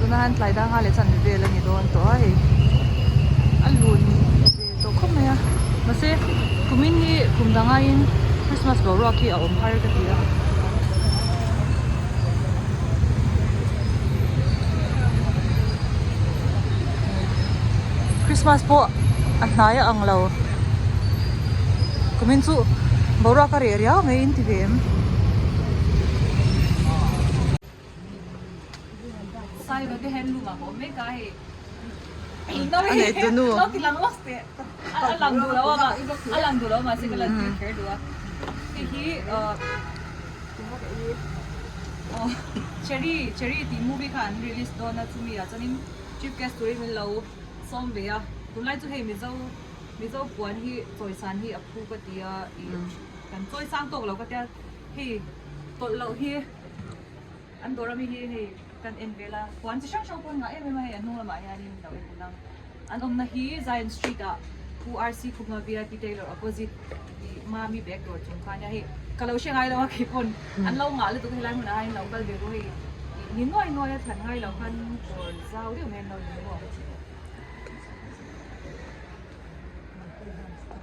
Tunah hian tlai danga leh chan vel a ni dawn tawh a hei a lun ve tawh khawp mai a mahse kumin hi kum dang aiin Christmas boruak hi a awm har ka ti a. Christmas pawh a hnai a ang lo kumin chu boruak a reh riau mai in ti ve em. A nei tu nu. An dawr ami hi hei kan en vel a, puan chi hrang hrang pawh an ngah em em a hei a hnung lamah hianin lo en ang. An awmna hi Zion Street ah Pu RC Khumna VIP Tailor opposite tih Mami bag dawr chung kha ania hei ka lo hre ngai lo a kei pawn an lo ngah lutuk a helai hmunah hian lo kal ve ru hei ni nuai nuai a thlan ngai lo khan dawr zau deuh mai an lo ni maw.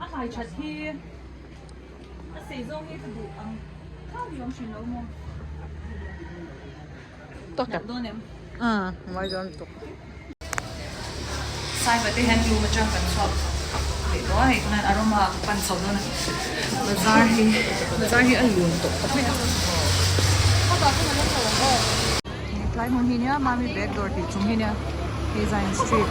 A hlai that hi A sei zawng hi ka duh ang kha ni awm hrim lo maw? Tawk dawn em? Umm, mawi dawn tuk. Saiba te hian room atang kan chhuak leh tawh a, hei tunah hian aroma ka pan chho dawn a, bazar hi bazar hi a lun tawh khawp mai a. Tlai hmun hi nia Mami bag dawr tih chung hi nia hei Zion street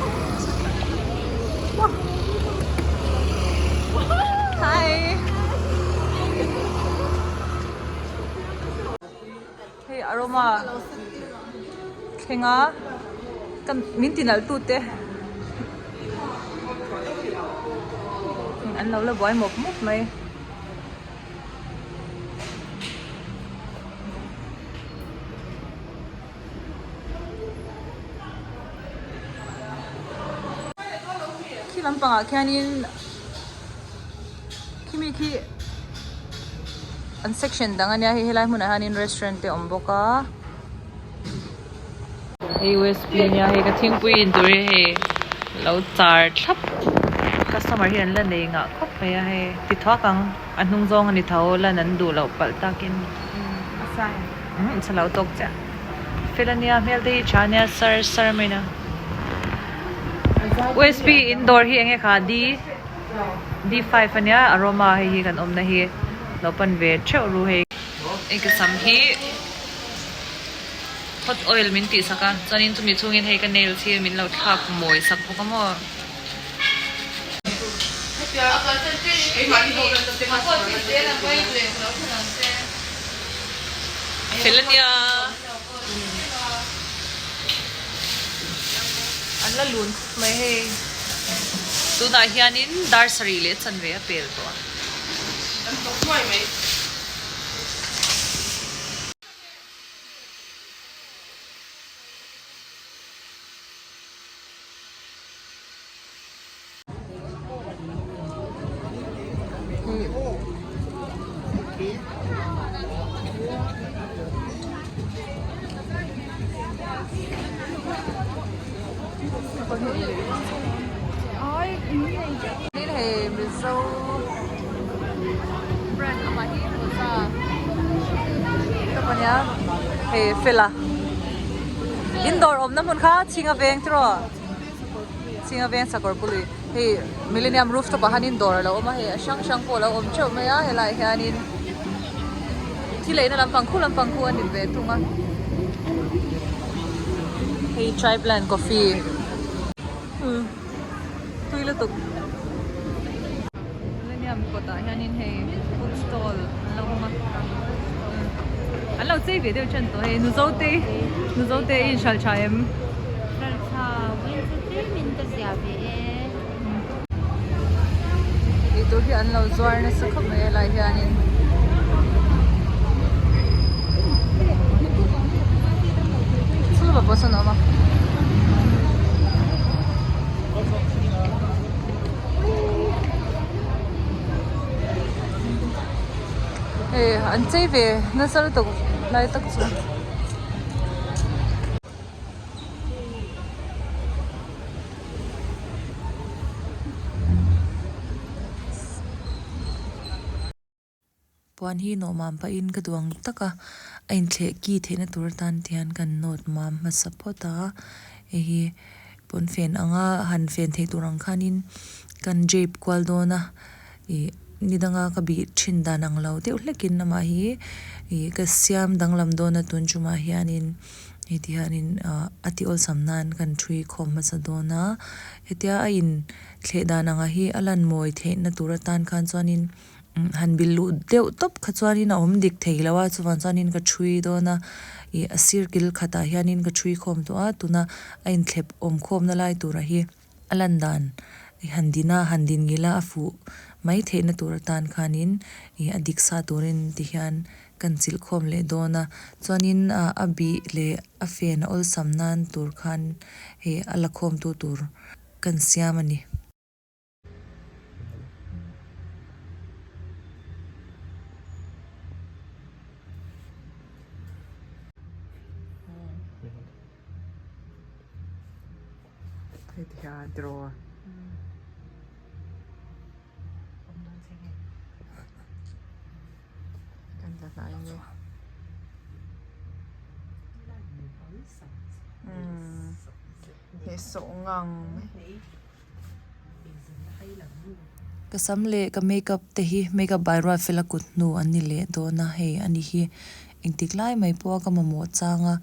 hi hei aroma thlenga kan min ti nalh tu te an lo la buai mawp mawp mai. Khi lampangah khianin khimi khi an section dang ania hei helai hmunah hianin restaurant te a awm bawk a hei usb ania hei ka thingpui in tur hi hei lo char thlap customer hi an la nei ngah khawp mai a hei ti thuak ang. A hnung zawng a ni tho, lan an duh loh palh takin umm sa lo tawk chiah. Fel a nia, hmel te hi tha a nia sar sar mai na. Usb in dawr hi enge kha D D5 a nia aroma hei hi kan awmna hi lo pan ve theuh ru hei. Hei ka sam hi hot oil min tih sak a, chuanin chumi chhungin hei ka nails hi min lo thlak mawi sak bawk a maw. Fel ania an la lun khawp mai hei tunah hianin dar sarih leh chanve a pel tawh a. Hei Mizo brand amah hi mawza hei fela. In dawr awmna hmun kha chhinga veng chu rawh chhinga veng sakawr pului hei millennium rooftop ah hianin dawr alo awm a hei a hrang hrang pawh alo awm theuh mai a helaiah hianin thil eina lampang khu lampang khu a ni ve thung a hei chai plant coffee tui lutuk millennium kawtah hianin hei food stall an lo awm a an lo chei ve deuh ṭan tawh hei nu zote nu zote i inhralh ṭha em hralh ṭha vawiin chu tlemin ka zia ve e eitur hi an lo zuar nasa khawp mai helai hianin chhungkaw pawh sawn a awm a. Hei an chei ve nasa lutuk lai tak chu. Puan hi nawh mam pahin ka duh ang tak a, a inthleh ki theihna tur atan te hian kan nawt mam hmasa phawt a, hei hi pawnfen anga han fen theih tur ang khanin kan drape kual dawn a, ih ni danga ka bih thin dan ang lo deuh hlekin amah hi ih ka siam danglam dawn a tun tumah hianin hei ti hianin ah a ti awlsam nan kan thui khawm hmasa dawn a, hetia a inthleh dan anga hi a lan mawi theihna tur atan khan chuanin. Han bil luh deuh tawp kha chuanin a awm dik thei lo a chuvang chuanin ka thui dawn a ih a sir kil khatah hianin ka thui khawm tawh a tuna a inthlep awm khawmna lai turah hi a lan dan ih han din a han din ngil a a fuh mai theihna tur atan khanin ih a dik sa turin ti hian kan chilh khawm leh dawn a chuanin ah a bih leh a fen a awlsam nan tur khan hei a la khawm tu tur kan siam a ni. Hei ti hian tiraw. Kan la hnai nge. Hnehsawh ngang mai. Ka sam leh ka makeup te hi makeup by Ruatfela kut hnu an ni leh dawn a, hei ani hi engtik lai mai pawh a ka mamawh chang a,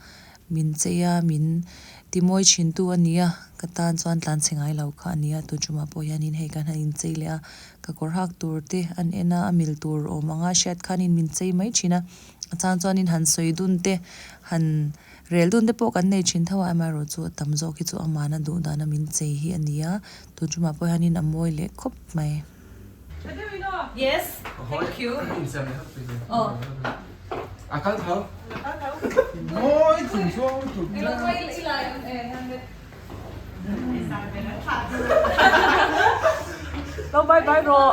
min chei a, min ti mawi thin tu a ni a, ka tan chuan tlan chhe ngai lo kha a ni a, tun tumah pawh hianin hei kan han inchei leh a, ka kawr hak tur te an en a, a mil tur awm anga hriat khanin min chei mai thin a, a chang chuanin han sawi dun te han. Rel dun te pawh kan nei thin tho a, amaherawhchu a tam zawk hi chu amahna duh dana min chei hi a ni a, tun tumah pawh hianin a mawi leh khawp mai. Yes, thank you. Oh. Lo bye bye rawh.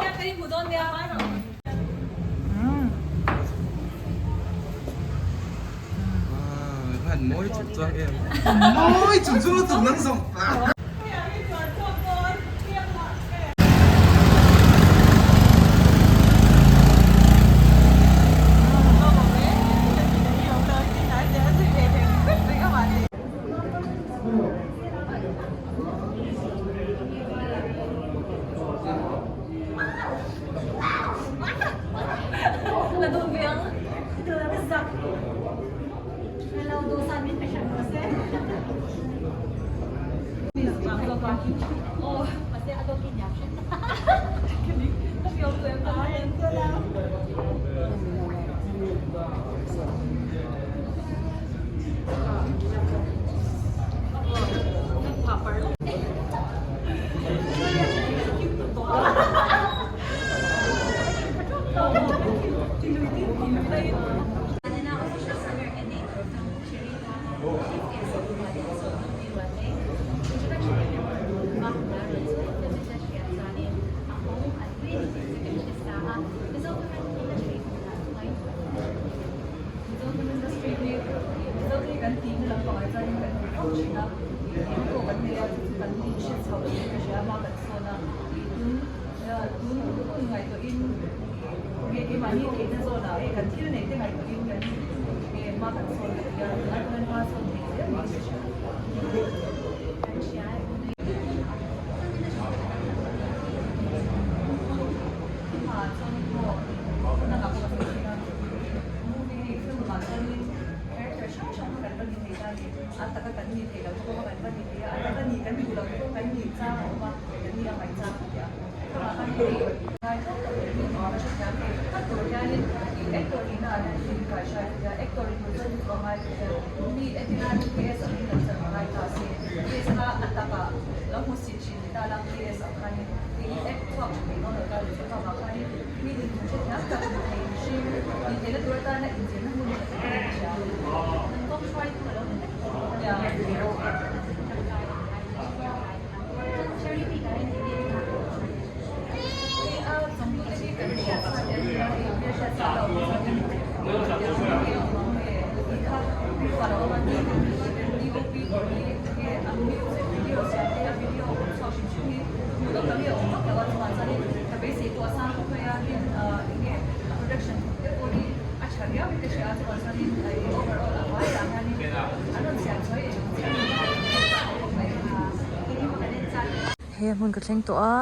He hmun ka thleng tawh a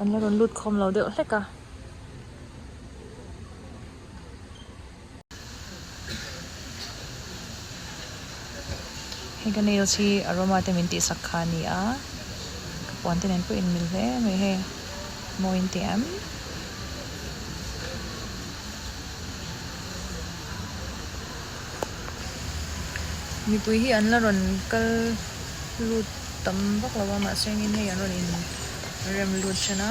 an la rawn lut khawm lo deuh hlek a. Hei ka nails hi aroma te min tihsak kha a ni a ka puan te nen pawh inmil hle mai hei mawi in ti em. Mipui hi an la rawn kal lut tam vak lo a mahse engin hei an rawn in rem lut then a.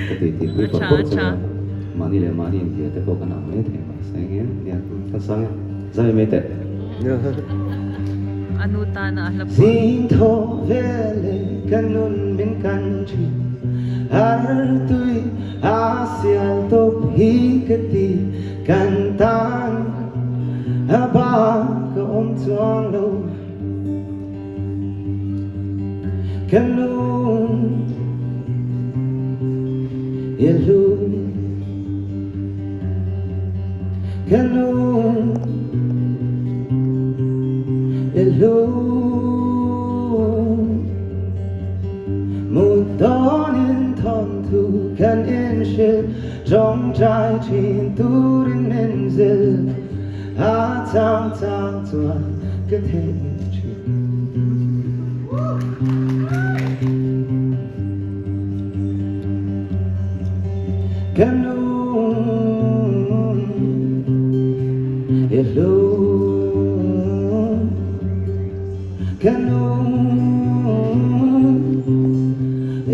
Ka tih tih pui pawh pawh chu mahni leh mahni inbia te pawh kan ang mai thei mahse engin nia ka sang e zai mai teh. A nu tana a hla pawh. Zing thaw veleh ka nun min kan thin Ar tui a sial tawp hi ka ti kan tan a bak ka awm chuang lo. Ka nun i hlu Ka nun i hlu Mut dawnin thawnthu kan inhrilh Tawngtai thin turin min zilh A chang chang chuan ka theih thin. Ka nun i hlu Ka nun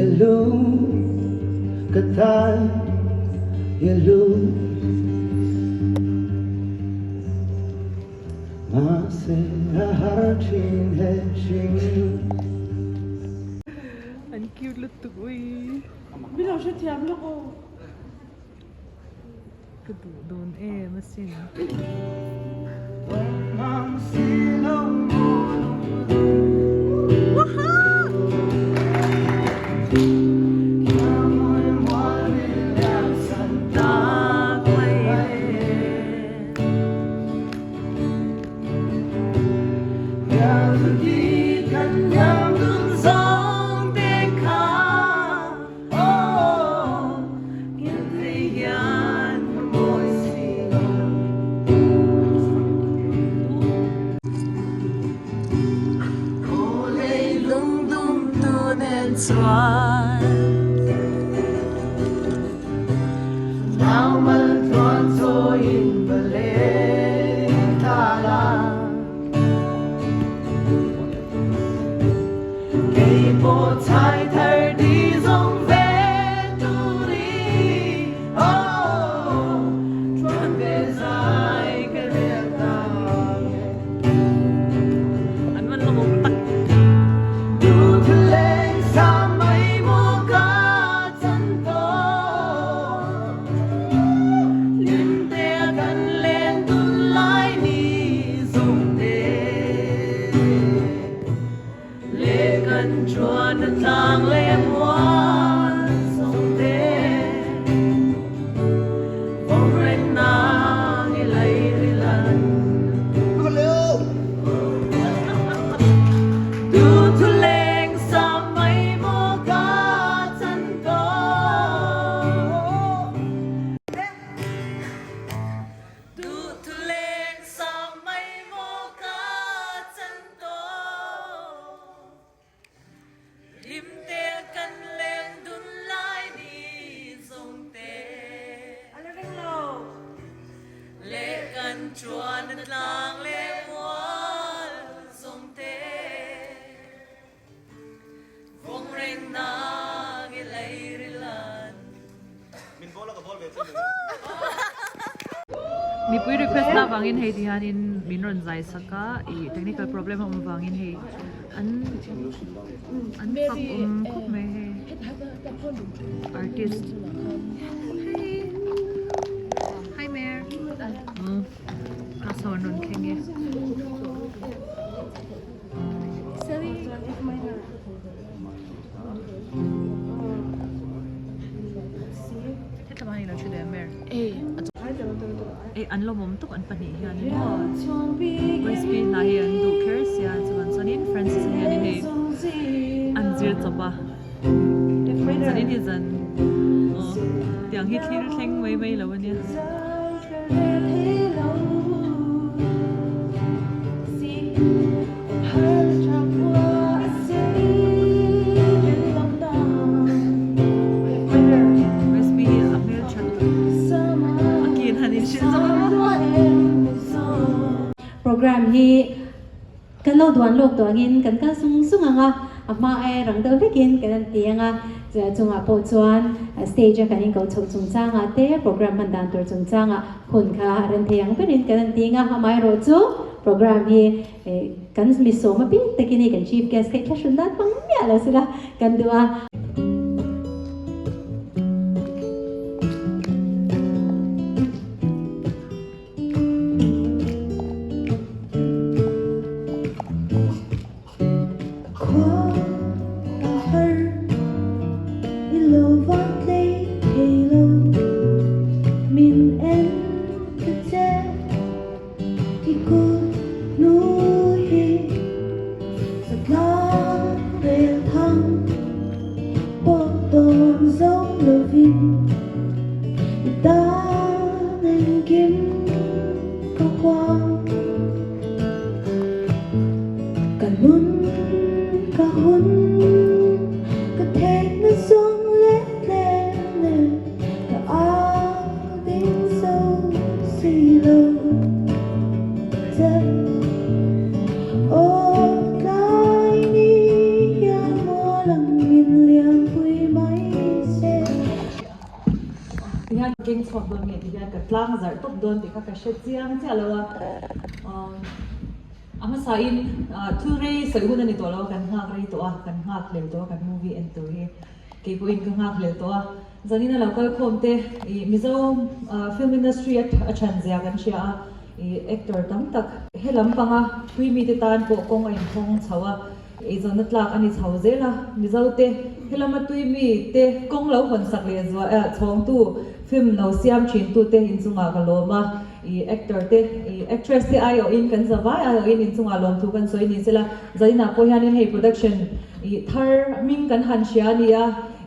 i hlu Ka tan i hlu Mahse a har thin he hring. An cute lutuk ui. Min lo hrethiam lawk aw. Ka duh dawn em asin. Mipui request na avangin hei ti hianin min rawn zai sak a ih technical problem a awm avangin hei an an fak awm khawp mai hei artist hi Mer class ho an rawn thleng e. Hetlama hi ilo thu leh a Mer. an lawmawm tawp an pahnih hianin maw voice pi hna hi an duh kher sia chuan chuanin Francis a hianin hei an zir chawp a chuanin hi zan aw tiang hi thil thleng mai mai lo ania. Recipe hi a hmel tha a kin han in hrilh zawk a Program hi kan lo duan lawk tawh angin kan kal sung sung ang a, a hma aia rang deuh vekin kan han ti ang a, chungah pawh chuan stage a kan inkoh chhoh chungchangah te program hman dan tur chungchangah hun kha a rem thei ang berin kan han ti ang a, amaherawh chu program hi kan mi sawm a bik takin hei kan chief guest kha i thlahrun nan hmang miah lo sila kan duh a. Tihian ka keng chhuak dawn nge tihian ka tlang zarh tawp dawn tih kha ka hre chiang chiah lo a a hmasa in thil rei sawi hun a ni tawh lo a kan nghak rei tawh a kan nghak hlel tawh a kan movie en tur hi kei pawhin ka nghak hlel tawh a zanin a lo kal khawm te ih Mizo film industry a than zia kan hria a ih actor tam tak he lampanga tui mite tan pawh kawng a inhawng chho a. Eizawnna tlak a ni chho zel a, Mizo te helama tui mi te kawng lo hawn sak leh zual eh chhawngtu film lo siam thin tu te inchungah ka lawm a, i actor te i actress te aiawhin kan za vai aiawhin inchungah lawmthu kan sawi ni sela, zaninah pawh hianin hei production i thar hming kan han hria a ni a,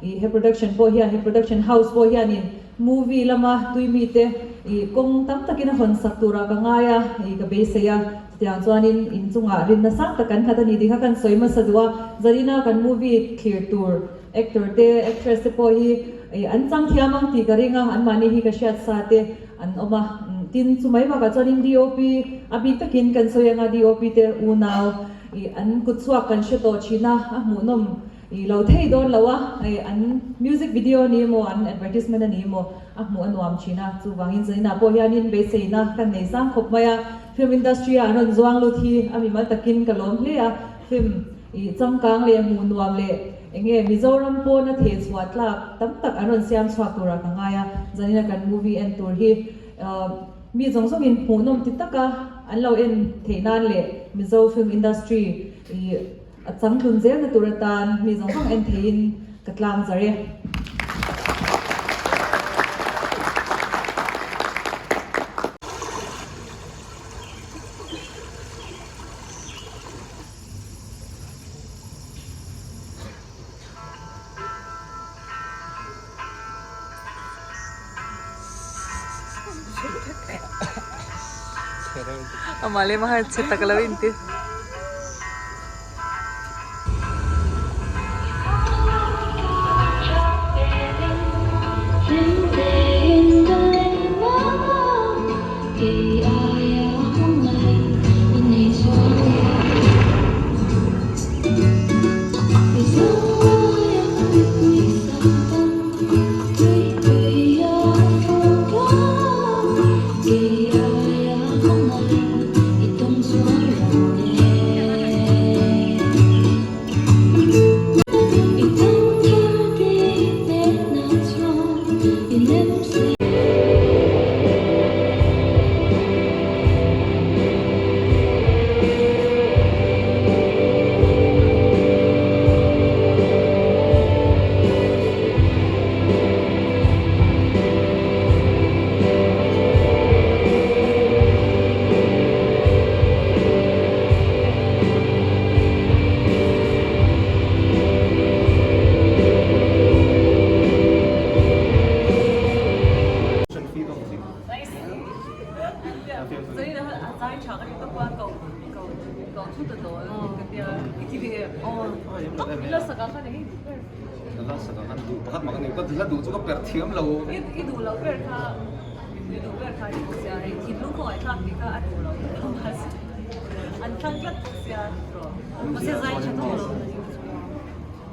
i he production pawh hian he production house pawh hianin movie lama tui mi te i kawng tam takin a hawn sak turah ka ngai a, i ka beisei a. Chutiang chuanin inchungah rinna sang tak kan nghat a ni tih kha kan sawi hmasa duh a, Zarina kan movie thlir tur actor te actress te pawh hi an chang thiam ang tih ka ring a, anmahni hi ka hriat sa te an awm a, tin chu mai bakah chuanin DOP a bik takin kan sawi anga DOP te unau an kut chhuak kan hre tawh thin a, a hmuhnawm I lo thei dawn lo a, hei an music video a ni emaw an advertisement a ni emaw a hmuh a nuam thin a, chuvangin zaninah pawh hianin beiseina kan nei sang khawp mai a, film industry ah an rawn zuang lut hi a mimal takin ka lawm hle a, film i changkang leh hmuh nuam leh enge Mizoram pawna theh chhuah tlak tam tak an rawn siam chhuak turah ka ngai a, zanina kan movie en tur hi mi zawng zawngin hmuhnawm ti taka an lo en theih nan leh Mizo film industry i A changtlun zelna tur atan mi zawng zawng en theiin ka tlang zar e. Amah leh mahar chhe tak lo inti.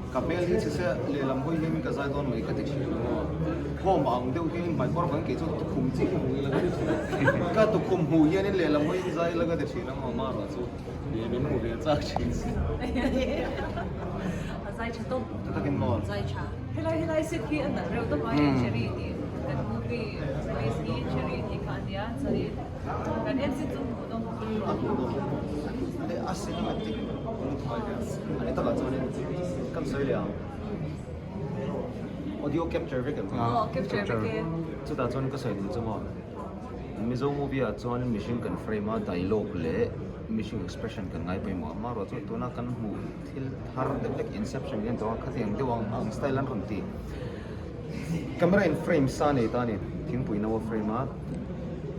Ka hmel hi chhe se lehlam hawi hian ka zai dawn mai ka ti thin lo maw? Home ang deuh hian hmaikawr vang kei chu tukhum chi hi hmu ila ka ti thin a, ka tukhum hmuh hianin lehlam hawiin zai ila ka ti thin a maw amaherawh chu min hmu ve chak thin si. A zai tha tawp. Tha takin maw? Zai tha. Helai helai set hi a nalh reuh tawp a, cherry tih kan movie release hi cherry tih kha a nia chuanin kan en si chu hmuhnawm A hmuhnawm leh a cinematic lutuk a ni takah chuanin kan sawi leh ang audio capture vek em Aw capture vek e. Chutah chuan ka sawi duh chu maw Mizo movie ah chuan mihring kan frame a dialogue leh mihring expression kan ngai pawimawh a amaherawh chu tuna kan hmuh thil thar deuh hlek inception hian tawng a khatiang deuh ang ang style an rawn ti camera in frame sa nei ta a ni thingpui no a frame a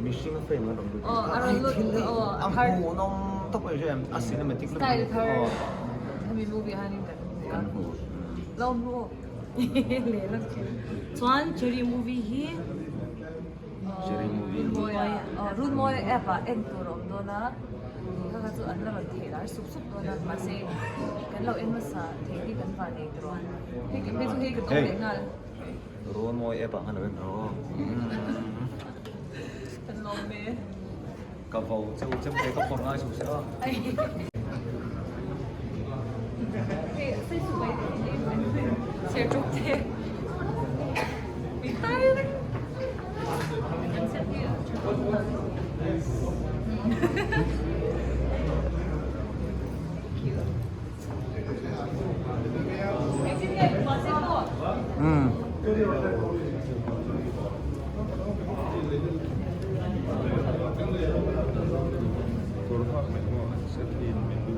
mihring a frame an rawn lut Aw a rawn lut aw a hmuhnawm tawp a ni hria em a cinematic lutuk style thar hemi movie ah hianin kan hmu a kan hmu lo hmu leh lawk thin Chuan cherry movie hi Cherry movie Runmawi app ah en tur a awm dawn a, kha kha chu an la rawn theih lar sup sup dawn a, mahse kan lo en hmasa thei hi kan van ei tawh a, hei hei chu hei ka dawng leh nghal. Runmawi app ah khan lo en rawh aw. Kan lawm e. Ka vo cheu chem te ka phone ngai suh se a. Hei sei su mai ser tuk te. Mi tai reng. Kan set hi a tha dawn lo. Thank you. Engtin nge mahse pawh.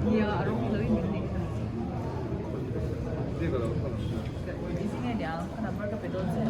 Nia a rawng hi lo in min nei kha. Engtin nge niang ka number ka pe dawn che.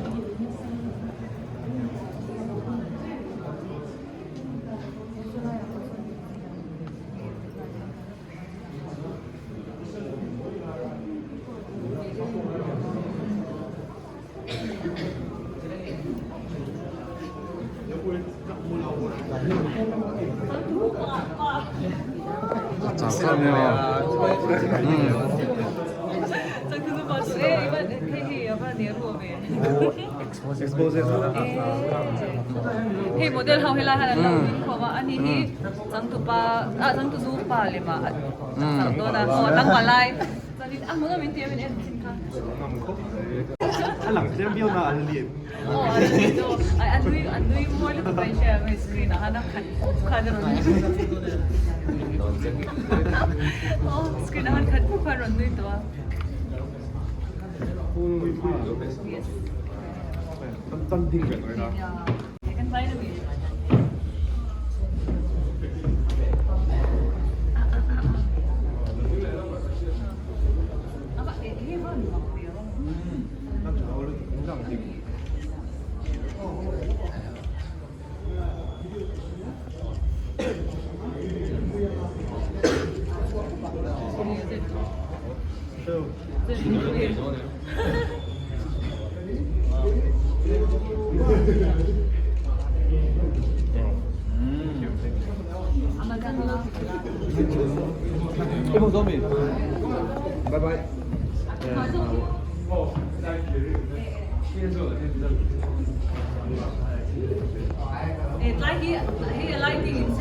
Hei model ho helai hian an lo ding khawm a ani hi changtupa ah changtunu pa lema a chang dawn a aw tlangval lai chuanin a hmuhnawm in ti em in en chin kha. A lang tlem viau na an lian. Aw an lian aw ai an nui an nui mawi lutuk a inhria em hei screen ah khan a khat pup khan a rawn aw screen ah khan khat pup khan a rawn nui tawh a. Yes. Yeah. Kan vai na mi.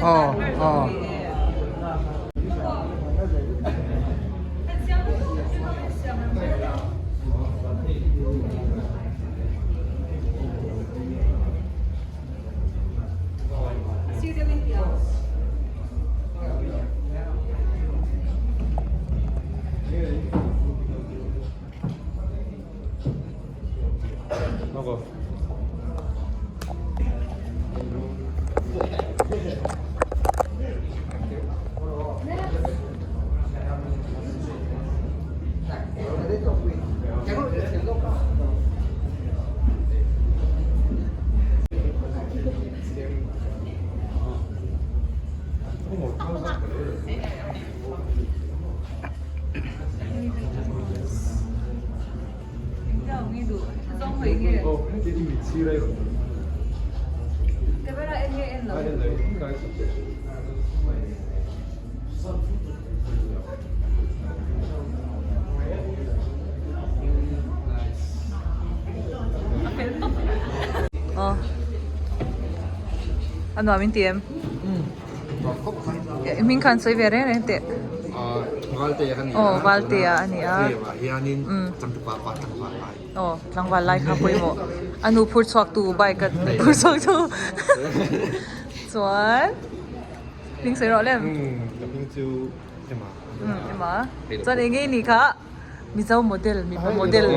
Aw aw. A nuam in ti em? Hming khan sawi ve reng reng teh. Valtea ka ni a. Aw Valtea a ni a. Film ah hianin changtupa pa tlangval lai. Aw tlangval lai kha pawimawh. A nu phur chhuak tu bike a phur chhuak tu. Chuan hming sawi rawh lem. Ka hming chu Emma. Emma. Chuan eng nge i nih kha? Mizo model mipa model.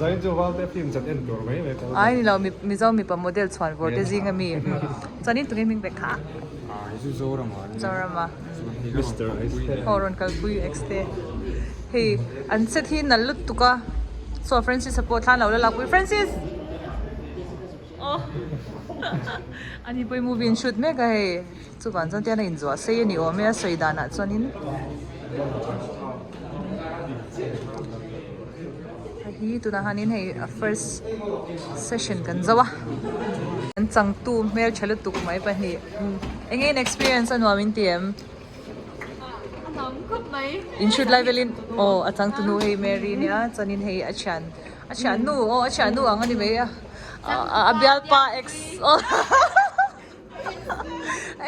Zain chu Valte film chan en tur mai mai Ai ni lo Mizo mipa model chhuan vawr te zing ami. Chuan in tunge hming vek kha? Hei chu Zorama a ni. Zorama. Mister Xte. Aw rawn kalpui Xte. Hei an set hi nalh lutuk a. Saw Francis a pawh thlan lo la lakpui Francis! Aw ani pawhin movie an shoot mek a hei. Chuvang chuan tian a inzuah sei a ni awm e a sawi danah chuanin hei hi tunah hianin hei a first session kan zo a an changtu hmeltha lutuk mai pahnih eng nge in experience a nuam in ti em in shoot lai velin aw a changtunu hei Mary ania chuanin hei a thian a thiannu aw a thiannu ang a ni mai a a bialpa ex aw.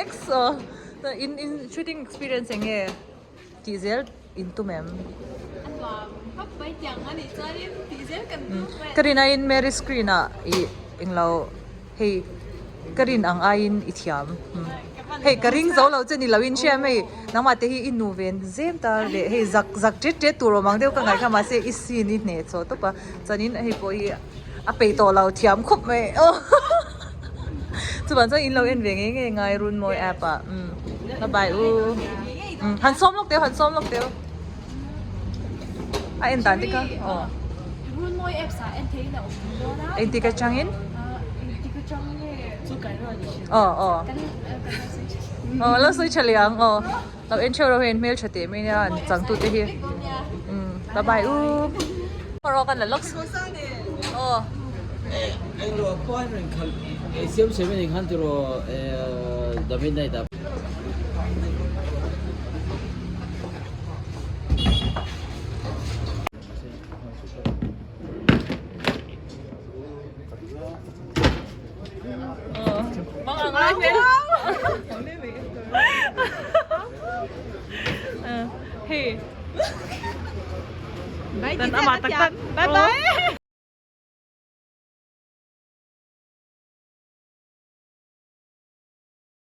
Exo in in shooting experience eng nge tih zel in tum em? A nuam khawp mai tiang a nih chuanin tih zel kan tum mai. Ka rin aiin Mary screen ah i englo hei ka rin ang aiin i thiam hei ka ring zo lo che ni lo in hria em hei nangmah te hi i nu ven zem ta leh hei zak zak tet tet tur awm ang deuh ka ngaih kha mahse i scene i hneh chawh tawp a chuanin hei pawh hi a peih tawh lo thiam khawp mai aw. Chuvang chuan in lo en ve ngei ngei ngai Runmawi app ah umm bye bye u umm han sawm lawk teu han sawm lawk teu a en dan te kha aw Runmawi apps ah en thei in a awm dawn a engtik atangin engtik atang nge chu kan rawn aw aw kan kan lo sawi tha aw lo sawi tha leh ang aw lo en theuh reuh hei hmeltha teh mai nia an changtute hi umm bye bye u rawh kan la lawk aw. Englo khuan rawn khalh siam siam in engkhan tiraw the midnight ah. Mang ang lai hmel. Hei. Bye Tan ama tak tak. Bye bye.